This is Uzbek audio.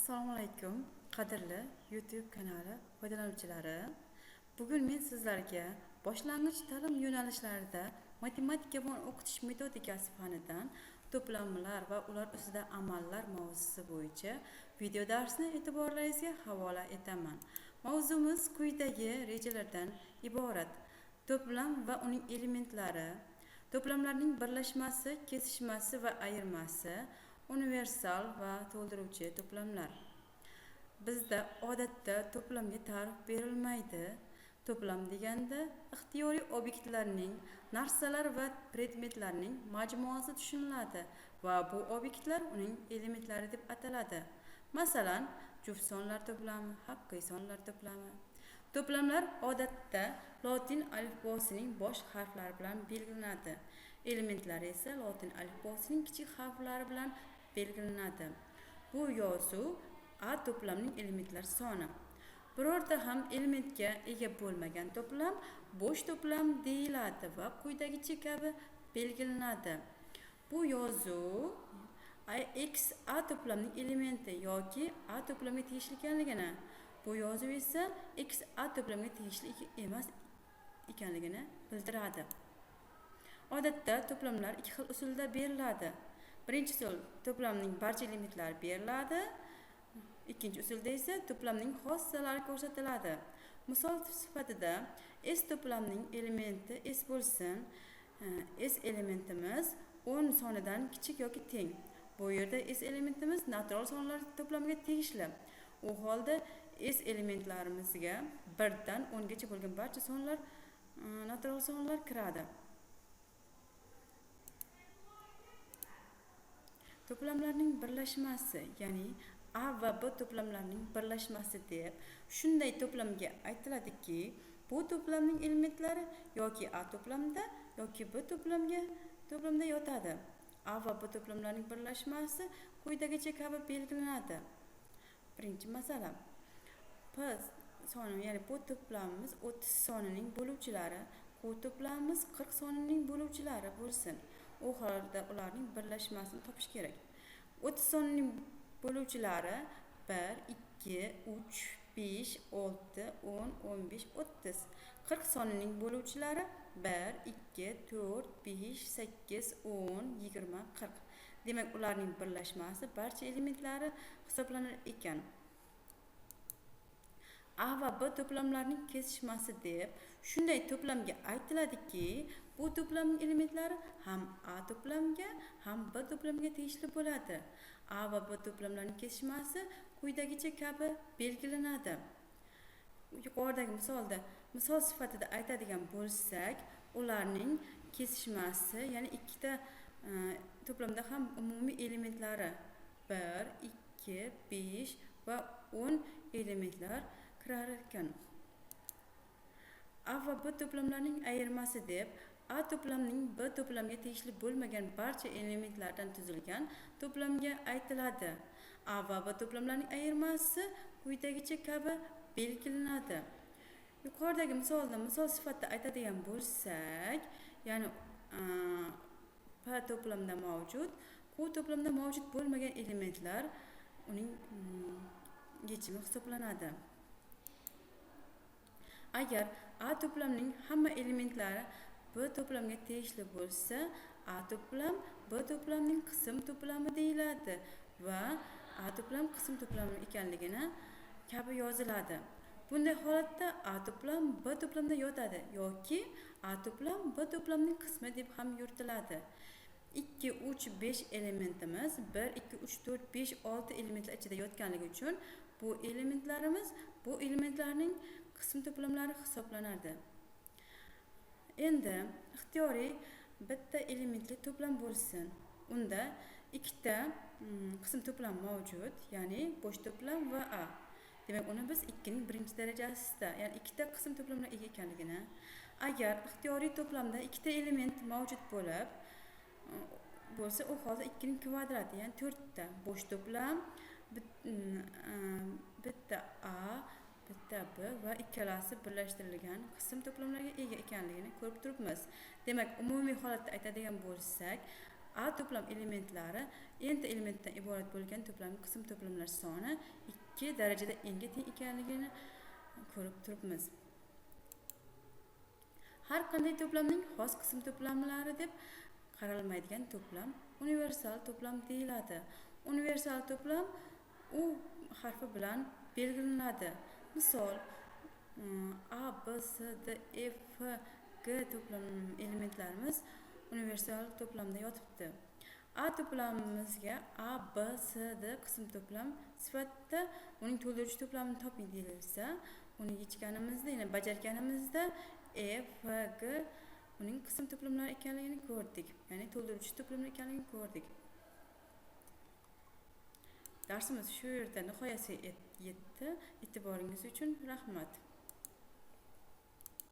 Assalomu alaykum, qadrli YouTube kanali foydalanuvchilari. Bugun men sizlarga boshlang'ich ta'lim yo'nalishlarida matematika va o'qitish metodikasi fanidan to'plamlar va ular ustida amallar mavzusi bo'yicha video darsni e'tiborlaringizga havola etaman. Mavzumiz quyidagi rejalardan iborat: to'plam va uning elementlari, to'plamlarning birlashmasi, kesishmasi va ayirmasi, universal va to'ldiruvchi to'plamlar. Bizda odatda to'plamga ta'rif berilmaydi. To'plam deganda ixtiyoriy obyektlarning, narsalar va predmetlarning majmuasi tushuniladi va bu obyektlar uning elementlari deb ataladi. Masalan, juft sonlar to'plami, haqiqiy sonlar to'plami. To'plamlar odatda lotin alifbosining bosh harflari bilan belgilanadi. Elementlar esa lotin alifbosining kichik harflari bilan belgilanadi. Bu yozuv A to'plamning elementlar soni. Birorta ham elementga ega bo'lmagan to'plam bo'sh to'plam deyiladi va quyidagicha kabi belgilanadi. Bu yozuv X A to'plamning elementi yoki A to'plamga tegishli ekanligini, bu yozuv esa X A to'plamga tegishli emas ekanligini bildiradi. Odatda to'plamlar ikki xil usulda beriladi. Birinchi usul to'plamning barcha elementlari beriladi. Ikkinchi usulda esa to'plamning xossalari ko'rsatiladi. Misol sifatida S to'plamning elementi S bo'lsin. S elementimiz 10 sonidan kichik yoki teng. Bu yerda S elementimiz natural sonlar to'plamiga tegishli. U holda S elementlarimizga 1 dan 10 gacha bo'lgan barcha sonlar natural sonlar kiradi. To'plamlarning birlashmasi, ya'ni A va B to'plamlarining birlashmasi deb shunday to'plamga aytiladiki, bu to'plamning elementlari yoki A to'plamda yoki B to'plamda yotadi. A va B to'plamlarining birlashmasi quyidagicha kabi belgilanadi. Birinchi masala. P soni, ya'ni bu to'plamimiz 30 sonining bo'luvchilari, Q to'plamimiz 40 sonining bo'luvchilari bo'lsin. U holda ularning birlashmasini topish kerak. 30 sonining bo'luvchilari 1, 2, 3, 5, 6, 10, 15, 30. 40 sonining bo'luvchilari 1, 2, 4, 5, 8, 10, 20, 40. Demak, ularning birlashmasi barcha elementlari hisoblanar ekan. A va B to'plamlarining kesishmasi deb shunday to'plamga aytiladiki, bu to'plamning elementlari ham A to'plamga, ham B to'plamga tegishli bo'ladi. A va B to'plamlarining kesishmasi quyidagicha kabi belgilanadi. Yuqoridagi misolda misol sifatida aytadigan bo'lsak, ularning kesishmasi, ya'ni ikkita to'plamda ham umumiy elementlari 1, 2, 5 va 10 elementlar kirar ekan. A va B to'plamlarining ayirmasi deb A to'plamning B to'plamga tegishli bo'lmagan barcha elementlardan tuzilgan to'plamga aytiladi. A va B to'plamlarining ayirmasi quyidagicha kabi belgilanadi. Yuqoridagi misolda misol sifatida aytadigan bo'lsak, ya'ni P to'plamda mavjud, Q to'plamda mavjud bo'lmagan elementlar uning yechimi hisoblanadi. Agar A to'plamning hamma elementlari B to'plamga tegishli bo'lsa, A to'plam B to'plamning qism to'plami deyiladi va A to'plam qism to'plami ekanligini kabi yoziladi. Bunday holatda A to'plam B to'plamda yotadi yoki A to'plam B to'plamning qismi deb ham yuritiladi. 2, 3, 5 elementimiz 1, 2, 3, 4, 5, 6 elementlar ichida yotganligi uchun bu elementlarimiz bu elementlarning qism to'plamlari hisoblanadi. Endi ixtiyoriy bitta elementli to'plam bo'lsin. Unda ikkita qism to'plam mavjud, ya'ni bo'sh to'plam va A. Demak, uni biz 2ning birinchi darajasida, ya'ni ikkita qism to'plamlar ega ekanligini, agar ixtiyoriy to'plamda ikkita element mavjud bo'lib bo'lsa, u holda 2ning kvadrati, ya'ni 4 ta bo'sh to'plam, bitta A, bitta B va ikkalasi birlashtirilgan qism to'plamlarga ega ekanligini ko'rib turibmiz. Demak, umumiy holatda aytadigan bo'lsak, A to'plam elementlari n ta elementdan iborat bo'lgan to'plamning qism to'plamlar soni 2 darajada n ga teng ekanligini ko'rib turibmiz. Har qanday to'plamning xos qism to'plamlari deb qaralmaydigan to'plam universal to'plam deyiladi. Universal to'plam U harfi bilan belgilanadi. Misol, A, B, C, D, E, F, G to'plam elementlarimiz universal to'plamda yotibdi. A to'plamimizga A, B, C, D qism to'plam sifatida uning to'ldiruvchi to'plamini toping deyilsa, uni yechganimizda, ya'ni bajarganimizda E, F, G uning qism to'plamlari ekanligini ko'rdik. Ya'ni to'ldiruvchi to'plamlar ekanligini ko'rdik. Darsimiz shu yerda nihoyasiga yetdi. E'tiboringiz uchun rahmat.